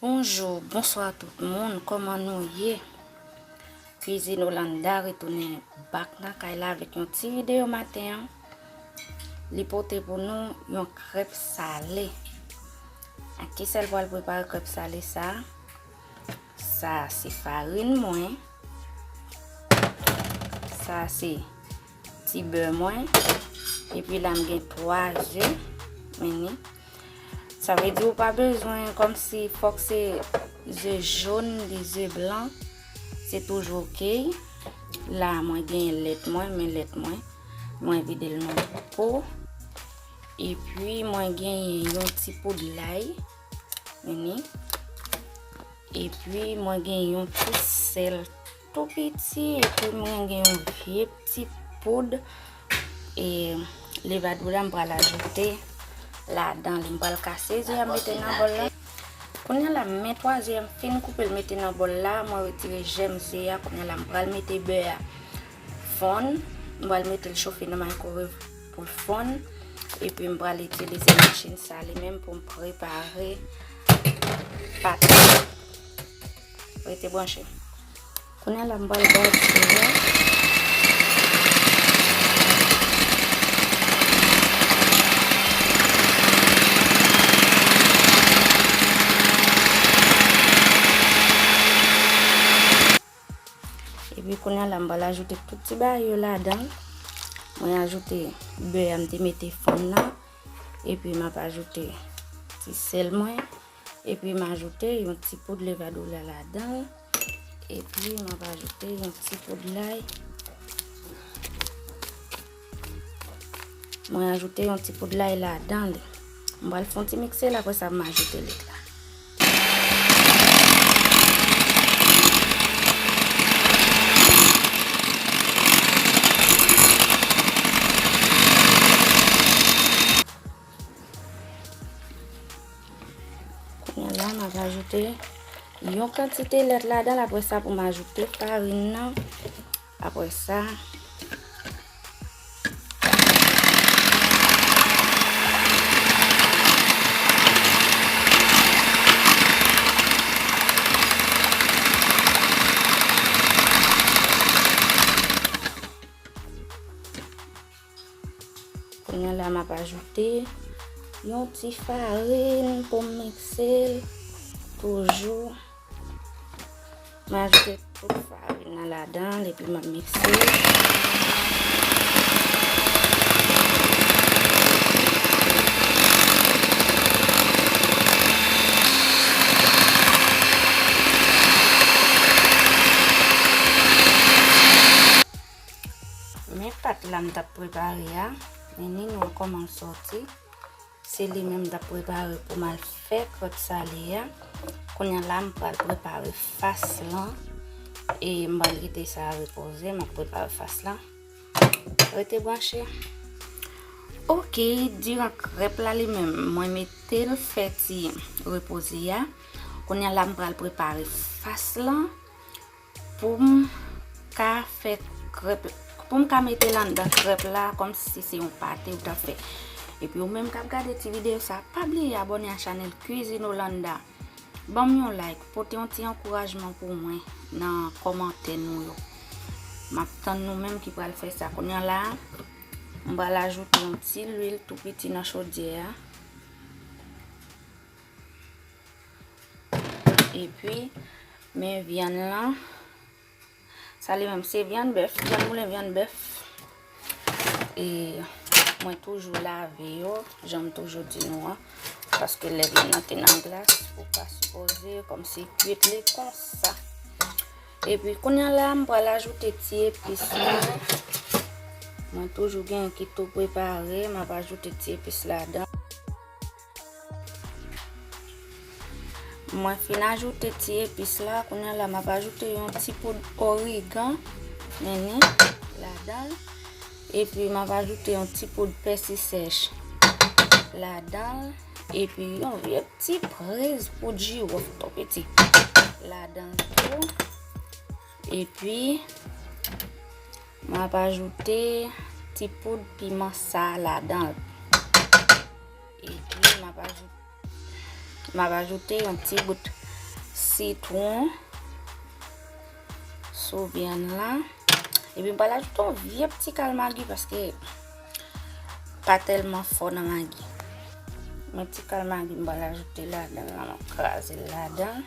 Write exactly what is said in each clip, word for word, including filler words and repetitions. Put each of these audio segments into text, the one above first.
Bonjou, bonswa tout moun, kòman nou ye? Kwizin Olanda retounen bak nan kay la avèk yon ti videyo maten an. Li pote pou nou yon krèp sale. Ak kisa l pral prepare krèp sale sa? Sa se farin mwen. Sa se ti bè mwen. Epi la m gen twa ze. Men ni. Sa vle di ou pa bezwen kòmsi fòk se ze jòn, li ze blan. Se toujou oke. La mwen gen lèt mwen, men lèt mwen. Mwen vide l nan po. Epi mwen gen yon ti poud lay. Men ni. Epi mwen gen yon ti sèl tou piti, epi mwen gen yon vye ti poud e levadura m pral ajoute ladan li. M pral kase ze a mete nan bòl la. Kounye a la, m men twa ze a m fin koupe l mete nan bòl la, mwen retire jèm ze a. Kounye a la, m pral mete bè a fonn, m pral mete l chofe nan microwave pou l fonn. Epi m pral itilize machin sa li menm pou m prepare pat la. Rete branche. Kounye a la, m pral bati yo. Epi kounye a la, m pral ajoute tout ti bagay yo ladan. Mwen ajoute bè a m te mete fonn nan. Epi m ap ajoute ti sèl mwen. Epi m ajoute yon ti poud levadura ladan. Epi m ap ajoute yon ti poud lay. Mwen ajoute yon ti poud lay ladan li. M pral fè yon ti mikse l, apre sa m ajoute lèt la. Kounye a la, m ap ajoute yon kantite lèt ladan l, apre sa pou m ajoute farin nan. Apre sa, kounye a la, m ap ajoute yon ti farin pou m mikse l toujou. M ajoute tout farin nan ladan l epi m ap mikse. Men pat la m t ap prepare a, men ni nou kòman l sòti. Se li menm m t ap prepare pou m al fè krèp sale a. Kounye a la, m pral prepare fas lan. E m pral kite sa repoze, m ap prepare fas lan. Rete branche. Oke, diran krèp la li menm, mwen mete l fè ti repoze a. Kounye a la, m pral prepare fas lan. Pou m ka fè krèp, pou m ka mete l anndan krèp la, kòmsi se yon pate ou t ap fè. Epi ou menm k ap gade ti videyo sa, pa bliye abòne a chanèl Cuisine Olanda. Ban m yon like, pote yon ti ankourajman pou mwen nan kòmantè nou yo. M ap tann nou menm ki pral fè sa. Kounye a la, m pral ajoute yon ti lwil tou piti nan chodyè a. Epi, men vyann lan. Sa li menm se vyann bèf, vyann moulen, vyann bèf. E mwen toujou lave yo, jan m toujou di nou an. Paske lè vyann nan te nan glas, ou pa sipoze kòmsi kwit li konsa. Epi kounye a la, m pral ajoute ti epis mwen. Mwen toujou gen ki tou prepare, m ap ajoute ti epis ladan. Mwen fin ajoute ti epis la, kounye a la m ap ajoute yon ti poud origan, men ni, ladan l. Epi m ap ajoute yon ti poud pèsi sèch ladan l. Epi yon vye ti priz poud jiwòf tou piti ladan l tou. Epi m ap ajoute ti poud piman sa ladan l. Epi m ap ajoute, m ap ajoute yon ti bout sitwon sou vyann lan. Epi m pral ajoute yon vye pti kal magi paske pa tèlman fò nan magi. Men ti kal magi m pral ajoute ladan l la, m ap kraze l ladan.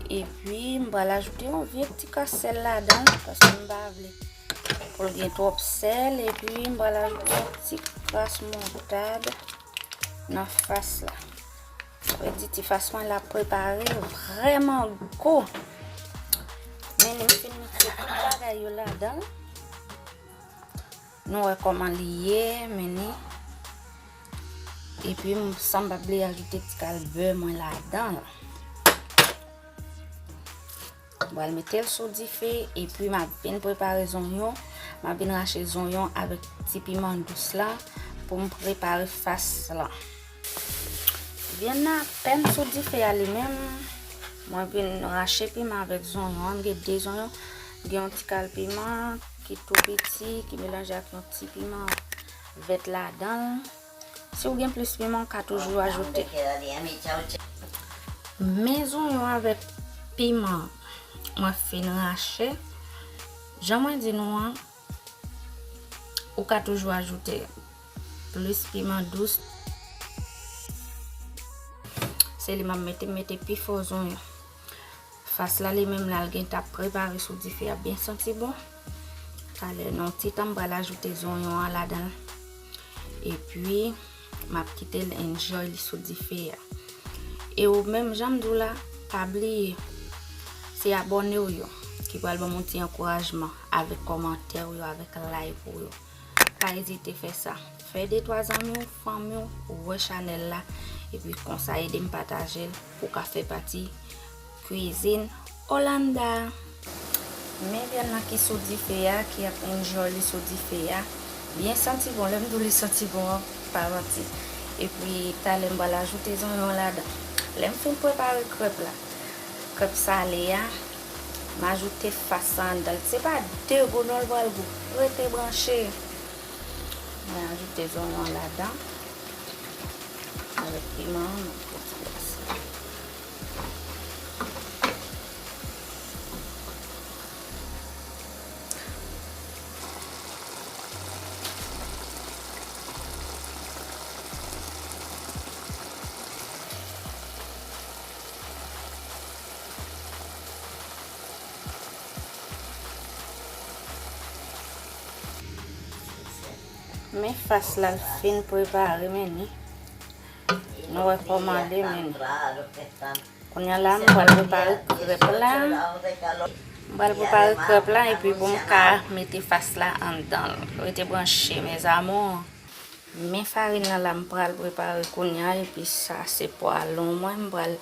Epi m pral ajoute yon vye ti kras sèl ladan l paske m pa vle pou l gen twòp sèl. Epi m pral ajoute yon ti kras moutad nan fas la. Sa vle di ti fas mwen la prepare vrèman gou. Men li m fin mikse tout bagay yo ladan l. Nou wè kòman li ye, men ni. Epi m, san m pa bliye ajoute ti kal bè mwen ladan l. M pral mete l sou dife, epi m ap vin prepare zonyon. M ap vin rache zonyon avèk ti piman dous la pou m prepare fas lan. Vyann nan apèn sou dife a li menm. Mwen vin rache piman avèk zonyon an. M gen de zonyon. M gen yon ti kal piman ki tou piti, ki melanje ak yon ti piman vèt ladan l. Si w gen plis piman, w ka toujou ajoute. Men zonyon avèk piman mwen fin rache. Jan mwen di nou an, ou ka toujou ajoute plis piman dous. Se li m ap mete, m mete pifò zonyon. Fas la li menm la, l gentan ap prepare sou dife a, byen santi bon. Talè nan yon ti tan, m pral ajoute zonyon an ladan l. Epi, m ap kite l enjoy li sou dife a. E ou menm, jan m di w la, pa bliye, se abòne w yo ki pral ban m yon ti ankourajman avèk kòmantè w yo, avèk like w yo. Pa ezite fè sa. Fè de twa zanmi w, fanmi w, wè chanèl la, epi konsa ede m pataje l pou w ka fè pati Kwizin Olanda. Men vyann nan ki sou dife a, ki ap enjoy li sou dife a. Byen santi bon, lè m di w li santi bon an, pa manti. Epi talè m pral ajoute zonyon ladan. Lè m fin prepare krèp la, krèp sale a, m ajoute fas la anndan l. Se pa de gou non l pral gou. Rete branche. Mwen ajoute zonyon ladan. Avèk piman an, mwen ajoute ti gras. Men fas la l fin prepare, men ni. Nou wè kòman li, men ni. Kounye a la, m pral prepare krèp la. M pral prepare krèp la, epi pou m ka mete fas la anndan l. Rete branche, mes amours. Men farin nan la m pral prepare kounye a, epi sa se pwalon mwen, m pral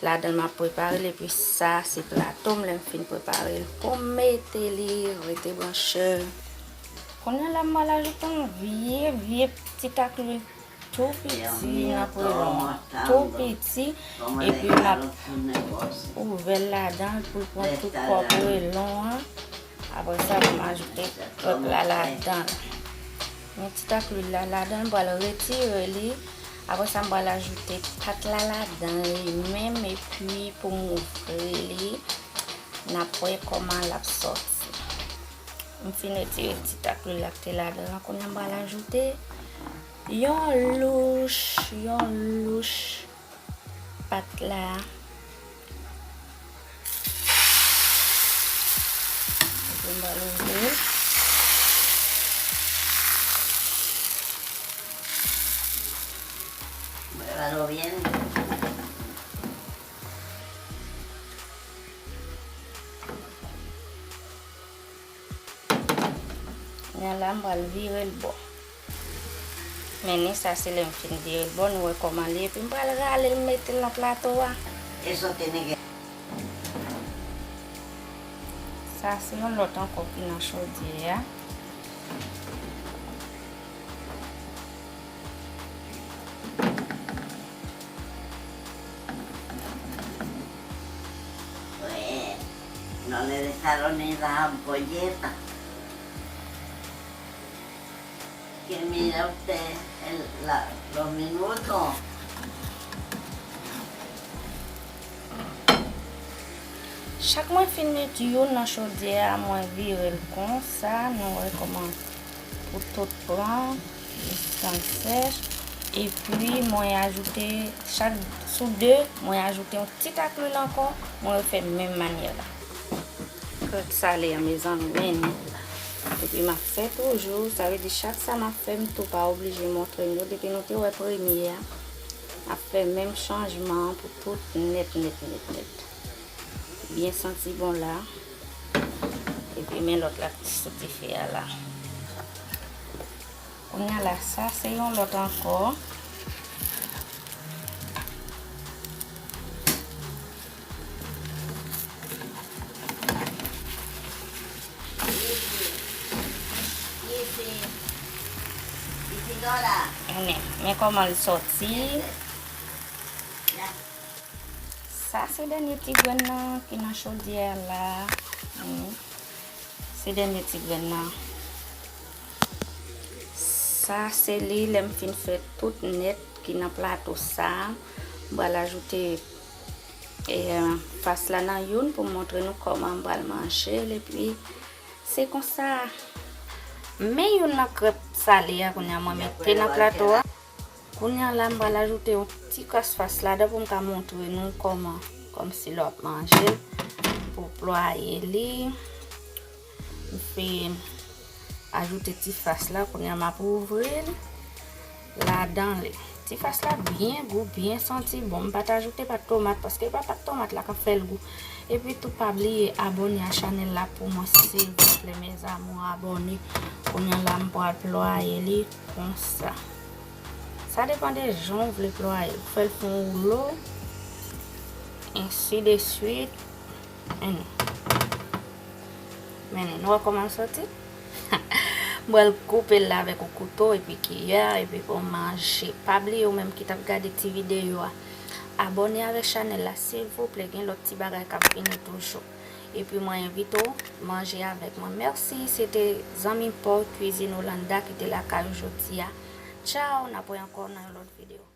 ladan l, m ap prepare l, epi sa se plato m, lè m fin prepare l pou m mete li, rete branche. Kounye a la m pral ajoute yon vye, vye ti tak lwil tou piti nan pwalon an, tou piti, epi m ap ouvè l ladan l pou l pran tout kò pwalon an. Apre sa, pou m ajoute krèp la ladan l. Yon ti tak lwil la ladan l, m pral retire li. Apre sa, m pral ajoute pat la ladan li menm, epi pou m ouvri li, n ap wè kòman l ap sòti. M fin retire ti tak lwil la k te ladan l, kounye a m pral ajoute yon louch, yon louch pat la. Epi m pral ouvri l. Mwen pral ouvri l. Kounye a la, m pral vire l bò. Men ni sa, se lè m fin vire l bò, nou wè kòman li ye. Epi m pral rale l, m mete l nan plato a. E sote nèg. Sa, se yon lòt ankò ki nan chodyè a. Uè, non le desarrollo ni la ampolleta. Que mira usted el, la, los minutos. Chak mwen fin met youn nan chodyè a, mwen vire l konsa, nou wè kòman pou tout pran, jis tan l sèch. Epi mwen ajoute, chak sou de, mwen ajoute yon ti tak lwil ankò, mwen refè menm manyè la. Krèt salé an, mezanmi, men li. Epi m ap fè toujou, sa vle di chak sa m ap fè, m tou pa oblije montre nou. Depi nou te wè premye a, m ap fè menm chanjman an pou tout nèt, nèt, nèt, nèt. Byen santi bon la. Epi men lòt la ki sou dife a la. Kounye a la, sa se yon lòt ankò. Men, men kòman l sòti. Sa se dènye ti grenn nan ki nan chodyè a la. Hmm. Se dènye ti grenn nan. Sa se li, lè m fin fè tout nèt ki nan plato sa, m pral ajoute, e, fas la nan youn pou m montre nou kòman m pral manje l, epi se konsa. Men youn nan krèp salé a kounye a mwen mete nan plato a. Kounye a la, m pral ajoute yon ti kras fas ladan pou m ka montre nou kòman, kòmsi lè w ap manje l, pou plwaye li. M fin ajoute ti fas la, kounye a m ap ouvri l ladan li. Ti fas la byen gou, byen santi bon. M pa t ajoute pat tomat, paske e pa pat tomat la k ap fè l gou. Epi tou, pa bliye abòne a chanèl la pou mwen, silvouplè, mes amours, abòne. Kounye a la, m pral plwaye li konsa. Sa depann de jan w vle plwaye. Ou fè l fè yon woulo, ensi de swit. Men, men, nou wè kòman l sòti? M pral koupe l la avèk yon kouto epi kiyè, epi pou manje. Pa bliye, ou menm ki t ap gade ti videyo a, abòne avèk chanèl la, silvouplè, gen lòt ti bagay k ap vini toujou. Epi mwen envite w manje avèk mwen. Mèsi, se te zanmi pa w Cuisine Hollanda ki te lakay ou jodi a. Tchaw, n ap wè ankò nan yon lòt videyo.